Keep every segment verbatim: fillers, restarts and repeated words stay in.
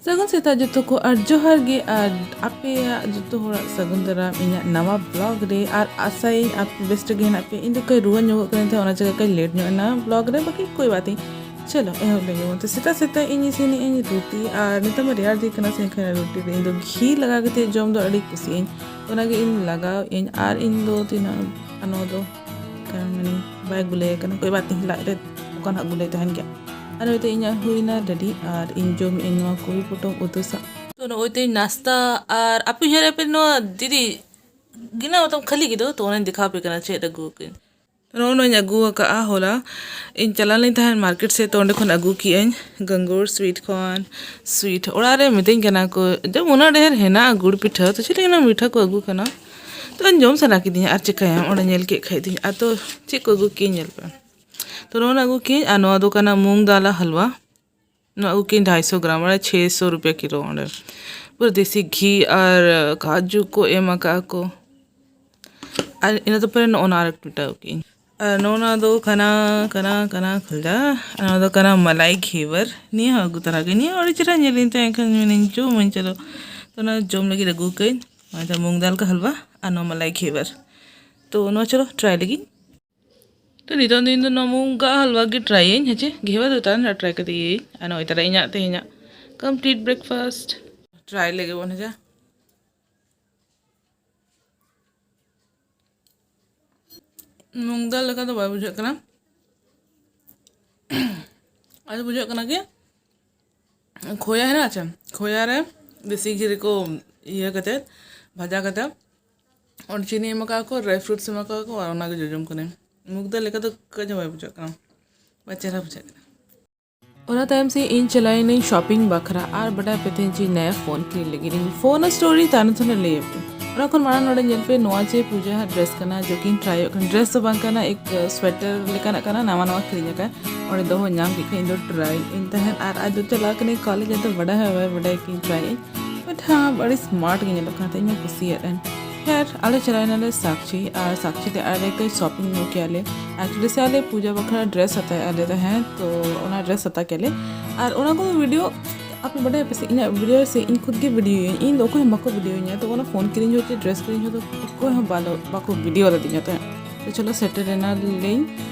ᱥᱟᱹᱜᱩᱱ ᱥᱮᱛᱟᱜ ᱡᱚᱛᱚ ᱠᱚ, ᱟᱨ ᱡᱚᱦᱟᱨ ᱜᱮ, ᱟᱨ ᱟᱯᱮᱭᱟᱜ ᱡᱚᱛᱚ ᱦᱚᱲᱟᱜ ᱥᱟᱹᱜᱩᱱ ᱫᱟᱨᱟᱢ ᱤᱧᱟᱹᱜ ᱱᱟᱣᱟ ᱵᱞᱚᱜ ᱨᱮ᱾ ᱟᱨ ᱟᱥᱟᱭᱟᱹᱧ ᱟᱯᱮ ᱵᱮᱥ ᱨᱮᱜᱮ ᱦᱮᱱᱟᱜ ᱯᱮᱭᱟ᱾ ᱤᱧ ᱫᱚ ᱠᱟᱹᱡ ᱨᱩᱣᱟᱹ ᱧᱚᱜᱚᱜ ᱠᱟᱱ ᱛᱟᱦᱮᱸᱫ, ᱚᱱᱟ ᱪᱤᱠᱟᱹ ᱠᱟᱹᱡ ᱞᱮᱴ ᱧᱚᱜ ᱮᱱᱟ ᱵᱞᱚᱜ ᱨᱮ, ᱵᱟᱠᱤ ᱠᱳᱭ ᱵᱟᱛ ᱱᱟᱦᱤ᱾ ᱪᱚᱞᱚ, ᱮᱦᱚᱵ ᱞᱮᱜᱮ ᱵᱚᱱ᱾ ᱛᱚ, ᱥᱮᱛᱟᱜ ᱥᱮᱛᱟᱜ ᱤᱧ ᱤᱥᱤᱱᱮᱜ ᱟᱹᱧ ᱨᱩᱴᱤ, ᱟᱨ ᱱᱮᱛᱟᱨ ᱢᱟ ᱨᱮᱭᱟᱲ ᱫᱤᱱ ᱠᱟᱱᱟ ᱥᱮ, ᱮᱱᱠᱷᱟᱱ ᱨᱩᱴᱤ ᱨᱮ ᱤᱧ ᱫᱚ ᱜᱷᱤ ᱞᱟᱜᱟᱣ ᱠᱟᱛᱮ ᱡᱚᱢ ᱫᱚ ᱟᱹᱰᱤ ᱠᱩᱥᱤᱭᱟᱜ ᱟᱹᱧ᱾ ᱚᱱᱟᱜᱮ ᱤᱧ ᱞᱟᱜᱟᱣ ᱟᱹᱧ, ᱟᱨ ᱤᱧ ᱫᱚ ᱛᱤᱱᱟᱹᱜ ᱱᱚᱣᱟ ᱫᱚ ᱠᱟᱨᱚᱱ ᱢᱟᱱᱮ ᱵᱟᱭ ᱜᱩᱞᱟᱹᱭ ᱠᱟᱱᱟ, ᱠᱳᱭ ᱵᱟᱛ ᱱᱟᱦᱤ, ᱞᱟᱡ ᱨᱮ ᱚᱠᱟ ᱱᱟᱦᱟᱜ ᱜᱩᱞᱟᱹᱭ ᱛᱟᱦᱮᱱ ᱜᱮᱭᱟ᱾ ᱟᱨ ᱱᱚᱛᱮ ᱤᱧᱟᱹᱜ ᱦᱩᱭᱱᱟ ᱨᱮᱰᱤ, ᱟᱨ ᱤᱧ ᱡᱚᱢᱮᱜ ᱟᱹᱧ ᱱᱚᱣᱟ ᱠᱩᱲᱤ ᱯᱚᱴᱚᱢ ᱩᱛᱩ ᱥᱟᱶ᱾ ᱛᱚ ᱱᱚᱜᱼᱚᱭ ᱛᱤᱧ ᱱᱟᱥᱛᱟ, ᱟᱨ ᱟᱯᱮ ᱩᱭᱦᱟᱹᱨ ᱟᱯᱮ ᱱᱚᱣᱟ ᱫᱤᱫᱤ ᱜᱤᱱᱟ ᱢᱚᱛᱞᱚᱵ ᱠᱷᱟᱹᱞᱤ ᱜᱮᱫᱚ, ᱛᱚ ᱚᱱᱟᱧ ᱫᱮᱠᱷᱟᱣ ᱟᱯᱮ ᱠᱟᱱᱟ ᱪᱮᱫ ᱟᱹᱜᱩ ᱟᱠᱟᱫᱟᱹᱧ᱾ ᱱᱚᱜᱼᱚ ᱱᱚᱣᱟᱧ ᱟᱹᱜᱩ ᱟᱠᱟᱫᱼᱟ ᱦᱚᱞᱟ᱾ ᱤᱧ ᱪᱟᱞᱟᱣ ᱞᱮᱱ ᱛᱟᱦᱮᱸᱫ ᱢᱟᱨᱠᱮᱴ ᱥᱮᱫ, ᱛᱚ ᱚᱸᱰᱮ ᱠᱷᱚᱱ ᱟᱹᱜᱩ ᱠᱮᱜᱼᱟᱹᱧ ᱜᱟᱝᱜᱩᱨ ᱥᱩᱭᱤᱴ ᱠᱷᱚᱱ᱾ ᱥᱩᱭᱤᱴ ᱚᱲᱟᱜ ᱨᱮ ᱢᱤᱛᱟᱹᱧ ᱠᱟᱱᱟ ᱠᱚ ᱡᱮ ᱩᱱᱟᱹᱜ ᱰᱷᱮᱨ ᱦᱮᱱᱟᱜᱼᱟ ᱜᱩᱲ ᱯᱤᱴᱷᱟᱹ, ᱛᱚ ᱪᱮᱫ ᱞᱟᱹᱜᱤᱫ ᱩᱱᱟᱹᱜ ᱢᱤᱴᱷᱟᱹ ᱠᱚ ᱟᱹᱜᱩ ᱠᱟᱱᱟ? ᱛᱚ ᱡᱚᱢ ᱥᱟᱱᱟ ᱠᱤᱫᱤᱧᱟ, ᱟᱨ ᱪᱤᱠᱟᱹᱭᱟᱢ, ᱚᱸᱰᱮ ᱧᱮᱞ ᱠᱮᱫ ᱠᱷᱟᱡ ᱫᱚᱧ᱾ ᱟᱨ ᱛᱚ ᱪᱮᱫ ᱠᱚ ᱟᱹᱜᱩ ᱠᱮᱜᱼᱟᱹᱧ ᱧᱮᱞ ᱯᱮ᱾ ᱛᱚ ᱱᱚᱣᱟ ᱟᱹᱜᱩ ᱠᱮᱜᱼᱟᱹᱧ, ᱟᱨ ᱱᱚᱣᱟ ᱫᱚ ᱠᱟᱱᱟ ᱢᱩᱝ ᱫᱟᱞ ᱦᱟᱞᱣᱟ᱾ ᱱᱚᱣᱟ ᱟᱹᱜᱩ ᱠᱮᱜᱼᱟᱹᱧ ᱰᱷᱟᱭᱥᱚ ᱜᱨᱟᱢ, ᱢᱟᱱᱮ ᱪᱷᱮ ᱥᱚ ᱨᱩᱯᱤᱭᱟ ᱠᱤᱞᱳ᱾ ᱚᱸᱰᱮ ᱯᱩᱨᱟᱹ ᱫᱮᱥᱤ ᱜᱷᱤ ᱟᱨ ᱠᱟᱡᱩ ᱠᱚ ᱮᱢ ᱟᱠᱟᱫᱼᱟ ᱠᱚ᱾ ᱟᱨ ᱤᱱᱟᱹ ᱛᱟᱨᱯᱚᱨᱮ ᱱᱚᱜᱼᱚ ᱱᱚᱣᱟ ᱟᱨᱮᱠ ᱴᱩᱴᱟᱹᱣ ᱠᱮᱜᱼᱟᱹᱧ᱾ ᱟᱨ ᱱᱚᱜᱼᱚ ᱱᱚᱣᱟ ᱫᱚ ᱠᱟᱱᱟ, ᱠᱟᱱᱟ, ᱠᱟᱱᱟ ᱠᱷᱚᱞᱰᱟ᱾ ᱟᱨ ᱱᱚᱣᱟ ᱫᱚ ᱠᱟᱱᱟ ᱢᱟᱞᱟᱭ ᱜᱷᱮᱣᱟᱨ᱾ ᱱᱤᱭᱟᱹ ᱦᱚᱸ ᱟᱹᱜᱩ ᱛᱟᱨᱟ ᱜᱮ᱾ ᱱᱤᱭᱟᱹ ᱦᱚᱸ ᱟᱹᱰᱤ ᱪᱮᱦᱨᱟ ᱧᱮᱞᱤᱧ ᱛᱟᱦᱮᱸ ᱠᱷᱟᱱ ᱢᱮᱱᱟᱹᱧ ᱡᱚᱢᱟᱹᱧ, ᱪᱚᱞᱚ᱾ ᱛᱚ ᱚᱱᱟ ᱡᱚᱢ ᱞᱟᱹᱜᱤᱫ ᱟᱹᱜᱩ ᱠᱟᱹᱧ᱾ ᱱᱚᱣᱟ ᱫᱚ ᱢᱩᱝ ᱫᱟᱞ ᱠᱟ ᱦᱟᱞᱣᱟ ᱟᱨ ᱱᱚᱣᱟ ᱢᱟᱞᱟᱭ ᱜᱷᱮᱣᱟᱨ᱾ ᱛᱚ ᱱᱚᱣᱟ ᱪᱚᱞᱚ ᱴᱨᱟᱭ ᱞᱟᱹᱜᱤᱫ᱾ ᱛᱚ ᱱᱤᱛᱚᱝ ᱫᱤᱱ ᱫᱚ ᱱᱚᱣᱟ ᱢᱩᱝ ᱫᱟᱞ ᱦᱟᱞᱣᱟ ᱜᱮ ᱴᱨᱟᱭᱟᱹᱧ, ᱦᱮᱸ ᱪᱮ? ᱜᱷᱮᱣᱟᱨ ᱫᱚ ᱛᱟᱦᱮᱱᱟ, ᱴᱨᱟᱭ ᱠᱟᱛᱮ ᱤᱭᱟᱹᱭᱟᱹᱧ᱾ ᱟᱨ ᱱᱚᱜᱼᱚᱭ ᱛᱟᱨᱟ ᱤᱧᱟᱹᱜ ᱛᱮᱦᱮᱧᱟᱜ complete breakfast᱾ ᱴᱨᱟᱭ ᱞᱮᱜᱮ ᱵᱚᱱ, ᱦᱮᱸ ᱪᱮ? ᱢᱩᱝ ᱫᱟᱞ ᱞᱮᱠᱟ ᱫᱚ ᱵᱟᱭ ᱵᱩᱡᱷᱟᱹᱜ ᱠᱟᱱᱟ᱾ ᱟᱫᱚ ᱵᱩᱡᱷᱟᱹᱜ ᱠᱟᱱᱟ ᱠᱤ ᱠᱷᱚᱭᱟ ᱦᱮᱱᱟᱜ ᱟᱪᱪᱷᱟ, ᱠᱷᱚᱭᱟ ᱨᱮ ᱫᱮᱥᱤ ᱜᱷᱤ ᱨᱮᱠᱚ ᱤᱭᱟᱹ ᱠᱟᱛᱮ, ᱵᱷᱟᱡᱟ ᱠᱟᱛᱮ, ᱚᱸᱰᱮ ᱪᱤᱱᱤ ᱮᱢ ᱟᱠᱟᱫ ᱠᱚ, dry fruits ᱮᱢ ᱟᱠᱟᱫ ᱠᱚ, ᱟᱨ ᱚᱱᱟᱜᱮ ᱡᱚᱡᱚᱢ ᱠᱟᱱᱟᱧ᱾ ᱢᱩᱜᱽ ᱫᱟᱞ ᱞᱮᱠᱟ ᱫᱚ ᱠᱟᱹᱡ ᱦᱚᱸ ᱵᱟᱭ ᱵᱩᱡᱷᱟᱹᱜ ᱠᱟᱱᱟ, ᱵᱟᱭ ᱪᱮᱦᱨᱟ ᱵᱩᱡᱷᱟᱹᱜ ᱠᱟᱱᱟ᱾ ᱚᱱᱟ ᱛᱟᱭᱚᱢ ᱥᱮ ᱤᱧ ᱪᱟᱞᱟᱣ ᱮᱱᱟᱹᱧ shopping ᱵᱟᱠᱷᱨᱟ᱾ ᱟᱨ ᱵᱟᱰᱟᱭ ᱯᱮ ᱛᱮᱦᱮᱧ ᱪᱮᱫ ᱱᱟᱭᱟ ᱯᱷᱳᱱ ᱠᱤᱨᱤᱧ ᱞᱟᱹᱜᱤᱫ ᱤᱧ ᱯᱷᱳᱱ story ᱛᱟᱭᱱᱚᱢ ᱛᱮ ᱞᱟᱹᱭ ᱟᱯᱮ᱾ ᱚᱱᱟ ᱠᱷᱚᱱ ᱢᱟᱲᱟᱝ ᱱᱚᱰᱮ ᱧᱮᱞ ᱯᱮ, ᱱᱚᱣᱟ ᱪᱮ ᱯᱩᱡᱟ ᱦᱟᱜ dress ᱠᱟᱱᱟ, ᱡᱚᱠᱤᱱ ᱴᱨᱟᱭᱚᱜ ᱠᱟᱱᱟ᱾ Dress ᱫᱚ ᱵᱟᱝ ᱠᱟᱱᱟ, ᱮᱠ sweater ᱞᱮᱠᱟᱱᱟᱜ ᱠᱟᱱᱟ, ᱱᱟᱣᱟ ᱱᱟᱣᱟ ᱠᱤᱨᱤᱧ ᱟᱠᱟᱱ᱾ ᱚᱸᱰᱮ ᱫᱚᱦᱚ ᱧᱟᱢ ᱠᱮᱫ ᱠᱷᱟᱱ ᱤᱧ ᱫᱚ ᱴᱨᱟᱭ ᱤᱧ ᱛᱟᱦᱮᱸᱫ᱾ ᱟᱨ ᱟᱡ ᱫᱚ ᱪᱟᱞᱟᱣ ᱠᱟᱱᱟᱭ ᱠᱚᱞᱮᱡᱽ, ᱟᱫᱚ ᱵᱟᱰᱟᱭ ᱦᱚᱸ ᱵᱟᱭ ᱵᱟᱰᱟᱭ ᱠᱤᱧ ᱴᱨᱟᱭ ᱤᱧ᱾ But ᱦᱮᱸ, ᱟᱹᱰᱤ smart ᱜᱮ ᱧᱮᱞᱚᱜ ᱠᱟᱱ ᱛᱟᱦᱮᱸᱫ, ᱤᱧ ᱦᱚᱸ ᱠᱩᱥᱤᱭᱟᱫ ᱟᱹᱧ᱾ ᱠᱷᱮᱨ, ᱟᱞᱮ ᱪᱟᱞᱟᱣ ᱮᱱᱟᱞᱮ ᱥᱟᱠᱪᱤ, ᱟᱨ ᱥᱟᱠᱪᱤ ᱛᱮ ᱟᱞᱮ ᱠᱟᱹᱡ shopping ᱧᱚᱜ ᱠᱮᱜᱼᱟ ᱞᱮ᱾ Actually ᱥᱮ ᱟᱞᱮ ᱯᱩᱡᱟ ᱵᱟᱠᱷᱨᱟ dress ᱦᱟᱛᱟᱣᱮᱫᱼᱟ ᱞᱮ ᱛᱟᱦᱮᱸᱫ, ᱛᱚ ᱚᱱᱟ dress ᱦᱟᱛᱟᱣ ᱠᱮᱜᱼᱟ ᱞᱮ᱾ ᱟᱨ ᱚᱱᱟ ᱠᱚ video ᱟᱯᱮ ᱵᱟᱰᱟᱭᱟ ᱯᱮᱥᱮ, ᱤᱧᱟᱹᱜ ᱵᱷᱤᱰᱤᱭᱳ ᱥᱮ ᱤᱧ ᱠᱷᱩᱫ ᱜᱮ ᱵᱷᱤᱰᱤᱭᱳᱭᱟᱹᱧ, ᱤᱧ ᱫᱚ ᱚᱠᱚᱭ ᱦᱚᱸ ᱵᱟᱠᱚ ᱵᱷᱤᱰᱤᱭᱳᱧᱟ᱾ ᱛᱚ ᱚᱱᱟ ᱯᱷᱳᱱ ᱠᱤᱨᱤᱧ ᱦᱚᱸ ᱪᱮ ᱰᱨᱮᱥ ᱠᱤᱨᱤᱧ ᱦᱚᱸ ᱫᱚ ᱚᱠᱚᱭ ᱦᱚᱸ ᱵᱟᱞᱚ ᱵᱟᱠᱚ ᱵᱷᱤᱰᱤᱭᱳ ᱞᱮᱫᱤᱧᱟ᱾ ᱛᱚ ᱛᱚ ᱪᱚᱞᱚ, ᱥᱮᱴᱮᱨ ᱮᱱᱟᱞᱤᱧ᱾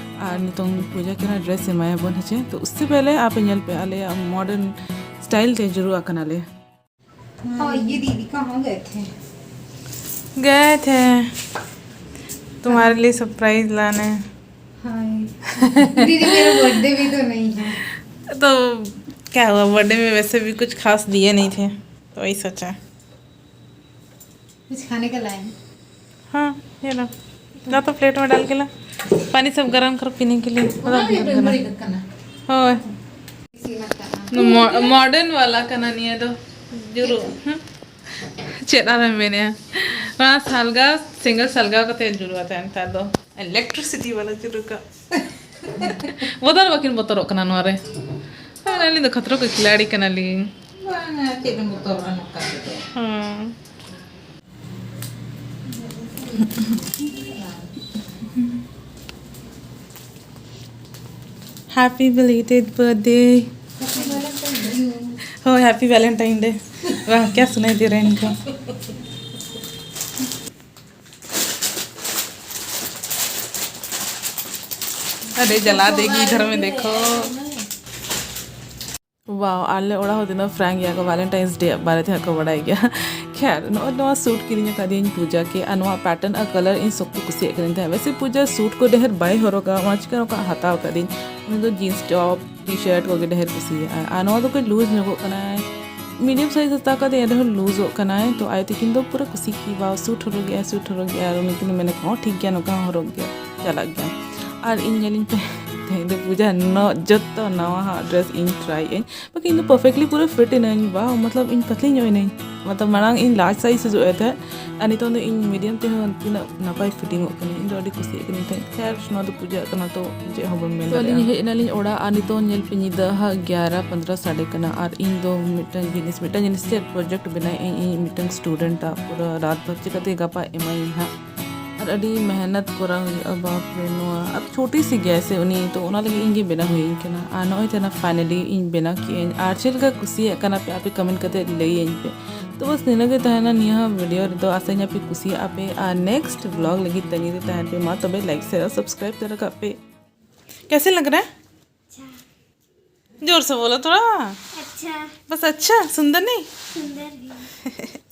ᱟᱨ ᱱᱤᱛᱚᱝ ᱯᱩᱡᱟ ᱠᱤᱱᱟ ᱰᱨᱮᱥ ᱮᱢᱟᱭᱟᱵᱚᱱ ᱦᱮᱸᱪᱮ᱾ ᱛᱚ ᱩᱥᱥᱮ ᱯᱮᱦᱞᱮ ᱟᱯᱮ ᱧᱮᱞ ᱯᱮ, ᱟᱞᱮᱭᱟᱜ ᱢᱚᱰᱟᱨᱱ ᱥᱴᱟᱭᱤᱞ ᱛᱮ ᱡᱩᱨᱩ ᱟᱠᱟᱱᱟᱞᱮ᱾ हाँ, ये दीदी कहाँ गए थे? गए थे तुम्हारे लिए सरप्राइज लाने। हाय। दीदी, मेरा बर्थडे भी तो नहीं है। तो क्या हुआ, बर्थडे में वैसे भी कुछ खास दिए नहीं थे, तो वही सोचा। कुछ खाने का लाए हैं? हाँ, ये लो। ला तो प्लेट में डाल के ला। पानी सब गरम करो पीने के लिए। ᱚᱱᱟ ᱜᱮ ᱵᱮᱢᱵᱟᱨᱤ ᱠᱟᱱᱟ᱾ ᱦᱳᱭ᱾ ᱤᱥᱤᱱ ᱟᱠᱟᱱᱟ᱾ ᱢᱚ-, ᱢᱚᱰᱟᱨᱱ ᱵᱟᱞᱟ ᱠᱟᱱᱟ ᱱᱤᱭᱟᱹ ᱫᱚ᱾ ᱡᱩᱨᱩ᱾ ᱦᱮᱸ? ᱪᱮᱫ ᱟᱨᱮᱢ ᱢᱮᱱᱮᱜᱼᱟ? ᱱᱚᱣᱟ ᱥᱟᱞᱜᱟᱣ, ᱥᱮᱸᱜᱮᱞ ᱥᱟᱞᱜᱟᱣ ᱠᱟᱛᱮ ᱡᱩᱨᱩᱜᱼᱟ ᱱᱮᱛᱟᱨ ᱫᱚ᱾ ᱤᱞᱮᱠᱴᱨᱤᱥᱤᱴᱤ ᱵᱟᱞᱟ ᱡᱩᱨᱩ ᱠᱚ᱾ ᱵᱚᱛᱚᱨ ᱵᱟᱹᱠᱤᱱ ᱵᱚᱛᱚᱨᱚᱜ ᱠᱟᱱᱟ ᱱᱚᱣᱟ ᱨᱮ᱾ ᱦᱮᱸ, ᱟᱹᱞᱤᱧ ᱫᱚ ᱠᱷᱟᱛᱨᱚ ᱠᱚ ᱠᱷᱤᱞᱟᱲᱤ ᱠᱟᱱᱟᱞᱤᱧ᱾ ᱵᱟᱝᱟ, ᱪᱮᱫ ᱮᱢ ᱵᱚᱛᱚᱨᱚᱜᱼᱟ ᱱᱚᱝᱠᱟ ᱛᱮᱫᱚ? ᱦᱮᱸ᱾ Happy belated birthday. हाँ, happy Valentine Day। वाह, क्या सुनाई दे रहा है इनको। अरे, जला देगी, इधर में देखो। ᱣᱟᱣ, ᱟᱞᱮ ᱚᱲᱟᱜ ᱦᱚᱲ ᱛᱤᱱᱟᱹᱜ ᱯᱨᱮᱝᱠ ᱜᱮᱭᱟ ᱠᱚ, ᱵᱷᱟᱞᱮᱱᱴᱟᱭᱤᱱᱥ ᱰᱮ ᱵᱟᱨᱮ ᱛᱮᱦᱟᱸᱜ ᱠᱚ ᱵᱟᱲᱟᱭ ᱜᱮᱭᱟ᱾ ᱠᱷᱮᱨ, ᱱᱚᱜᱼᱚᱭ ᱱᱚᱣᱟ ᱥᱩᱴ ᱠᱤᱨᱤᱧ ᱟᱠᱟᱫᱤᱧ ᱯᱩᱡᱟ ᱠᱮ, ᱟᱨ ᱱᱚᱣᱟ ᱯᱮᱴᱟᱨᱱ ᱟᱨ ᱠᱟᱞᱟᱨ ᱤᱧ ᱥᱚᱠᱛᱚ ᱠᱩᱥᱤᱭᱟᱜ ᱠᱟᱱᱟᱧ ᱛᱟᱦᱮᱸᱫ᱾ ᱣᱮᱥᱮ ᱯᱩᱡᱟ ᱥᱩᱴ ᱠᱚ ᱰᱷᱮᱨ ᱵᱟᱭ ᱦᱚᱨᱚᱜᱟ, ᱚᱱᱟ ᱪᱤᱠᱟᱹ ᱱᱚᱝᱠᱟ ᱦᱟᱛᱟᱣ ᱟᱠᱟᱫᱤᱧ᱾ ᱩᱱᱤ ᱫᱚ ᱡᱤᱱᱥ ᱴᱚᱯ, ᱴᱤ ᱥᱟᱨᱴ ᱠᱚᱜᱮ ᱰᱷᱮᱨ ᱠᱩᱥᱤᱭᱟᱜᱼᱟ᱾ ᱟᱨ ᱱᱚᱣᱟ ᱫᱚ ᱠᱟᱹᱡ ᱞᱩᱡᱽ ᱧᱚᱜᱚᱜ ᱠᱟᱱᱟᱭ, ᱢᱤᱰᱤᱭᱟᱢ ᱥᱟᱭᱤᱡᱽ ᱦᱟᱛᱟᱣ ᱠᱟᱫᱮ, ᱮᱱ ᱨᱮᱦᱚᱸ ᱞᱩᱡᱚᱜ ᱠᱟᱱᱟᱭ᱾ ᱛᱚ ᱟᱭᱳ ᱛᱤᱠᱤᱱ ᱫᱚ ᱯᱩᱨᱟᱹ ᱠᱩᱥᱤ ᱠᱤ, ᱵᱟᱣ, ᱥᱩᱴ ᱦᱚᱨᱚᱜ ᱜᱮᱭᱟ, ᱥᱩᱴ ᱦᱚᱨᱚᱜ ᱜᱮᱭᱟ᱾ ᱟᱨ ᱩᱱᱤ ᱠᱤᱱ ᱢᱮᱱᱟ, "ᱦᱚᱸ, ᱴᱷᱤᱠ ᱜᱮᱭᱟ, ᱱᱚᱝᱠᱟ ᱦᱚᱸ ᱦᱚᱨᱚᱜ ᱜᱮᱭᱟ, ᱪᱟᱞᱟᱜ ᱜᱮᱭᱟ᱾" ᱟᱨ ᱤᱧ ᱧᱮᱞᱤᱧ ᱯᱮ, ᱛᱮᱦᱮᱧ ᱫᱚ ᱯᱩᱡᱟ ᱱᱚ-, ᱡᱚᱛᱚ ᱱᱟᱣᱟ ᱦᱟᱜ ᱰᱨᱮᱥ ᱤᱧ ᱴᱨᱟᱭ ᱟᱹᱧ᱾ ᱵᱟᱠᱷᱟᱱ ᱤᱧ ᱫᱚ perfectly ᱯᱩᱨᱟᱹ ᱯᱷᱤᱴ ᱮᱱᱟᱹᱧ, ᱵᱟᱣ, ᱢᱚᱛᱞᱚᱵ ᱤᱧ ᱯᱟᱛᱞᱤ ᱧᱚᱜ ᱮᱱᱟᱹᱧ᱾ ᱢᱚᱛᱞᱚᱵ ᱢᱟᱲᱟᱝ ᱤᱧ ᱞᱟᱨᱡᱽ ᱥᱟᱭᱤᱡᱽ ᱦᱤᱡᱩᱜ ᱛᱟᱦᱮᱸᱫ, ᱟᱨ ᱱᱤᱛᱚᱝ ᱫᱚ ᱤᱧ ᱢᱤᱰᱤᱭᱟᱢ ᱛᱮᱦᱚᱸ ᱛᱤᱱᱟᱹᱜ ᱱᱟᱯᱟᱭ ᱯᱷᱤᱴᱤᱝᱚᱜ ᱠᱟᱱᱟ, ᱤᱧ ᱫᱚ ᱟᱹᱰᱤ ᱠᱩᱥᱤᱭᱟᱜ ᱠᱟᱹᱱᱟᱹᱧ ᱛᱟᱦᱮᱸᱫ᱾ ᱠᱷᱮᱨ, ᱱᱚᱣᱟ ᱫᱚ ᱯᱩᱡᱟᱹᱜ ᱠᱟᱱᱟ, ᱛᱚ ᱪᱮᱫ ᱦᱚᱸ ᱵᱟᱹᱧ ᱢᱮᱱ ᱛᱚ ᱟᱹᱞᱤᱧ ᱫᱟᱲᱮᱭᱟᱜᱼᱟ᱾ ᱦᱮᱡ ᱮᱱᱟᱞᱤᱧ ᱚᱲᱟᱜ, ᱟᱨ ᱱᱤᱛᱚᱝ ᱧᱮᱞ ᱯᱮ, ᱧᱤᱫᱟᱹ ᱦᱟᱸᱜ ᱜᱭᱟᱨᱟ ᱯᱚᱱᱫᱽᱨᱚ ᱥᱟᱰᱮ ᱠᱟᱱᱟ, ᱟᱨ ᱤᱧ ᱫᱚ ᱢᱤᱫᱴᱟᱝ ᱡᱤᱱᱤᱥ, ᱢᱤᱫᱴᱟᱝ ᱡᱤᱱᱤᱥ ᱪᱮᱫ ᱯᱨᱚᱡᱮᱠᱴ ᱵᱮᱱᱟᱣ ᱤᱧ, ᱤᱧ ᱢᱤᱫᱴᱟᱝ ᱥᱴᱩᱰᱮᱱᱴ ᱟᱜ ᱯᱩᱨᱟᱹ ᱨᱟᱛ ᱵᱷᱚᱨ ᱪᱤᱠᱟᱹᱛᱮ ᱜᱟᱯᱟ ᱮᱢᱟᱭᱟᱹᱧ ᱦᱟᱸᱜ᱾ ᱟᱹᱰᱤ ᱢᱮᱦᱱᱚᱛ ᱠᱚᱨᱟᱣ ᱦᱩᱭᱩᱜᱼᱟ, ᱵᱟᱯ ᱨᱮ, ᱱᱚᱣᱟ ᱟᱵ ᱪᱷᱳᱴᱤ ᱥᱤ ᱜᱮᱥ ᱥᱮ ᱩᱱᱤ, ᱛᱚ ᱚᱱᱟ ᱞᱟᱹᱜᱤᱫ ᱤᱧ ᱜᱮ ᱵᱮᱱᱟᱣ ᱦᱩᱭ ᱠᱟᱱᱟ᱾ ᱟᱨ ᱱᱚᱜᱼᱚᱭ ᱛᱟᱦᱮᱱᱟ finally ᱤᱧ ᱵᱮᱱᱟᱣ ᱠᱮᱜ ᱟᱹᱧ᱾ ᱟᱨ ᱪᱮᱫ ᱞᱮᱠᱟ ᱠᱩᱥᱤᱭᱟᱜ ᱠᱟᱱᱟ ᱯᱮ ᱟᱯᱮ, comment ᱠᱟᱛᱮ ᱞᱟᱹᱭᱟᱹᱧ ᱯᱮ᱾ ᱛᱚ ᱵᱟᱥ ᱱᱤᱱᱟᱹᱜ ᱜᱮ ᱛᱟᱦᱮᱱᱟ ᱱᱤᱭᱟᱹ video ᱨᱮᱫᱚ᱾ ᱟᱥᱟᱧ ᱟᱯᱮ ᱠᱩᱥᱤᱭᱟᱜᱼᱟ ᱯᱮ ᱟᱨ next vlog ᱞᱟᱹᱜᱤᱫ ᱛᱟᱺᱜᱤ ᱨᱮ ᱛᱟᱦᱮᱱ ᱯᱮ᱾ ᱢᱟ ᱛᱚᱵᱮ like share subscribe ᱛᱚᱨᱟ ᱠᱟᱜ ᱯᱮ᱾ कैसे लग रहा है? अच्छा। जोर से बोलो थोड़ा। अच्छा। बस अच्छा, सुंदर नहीं? सुंदर भी।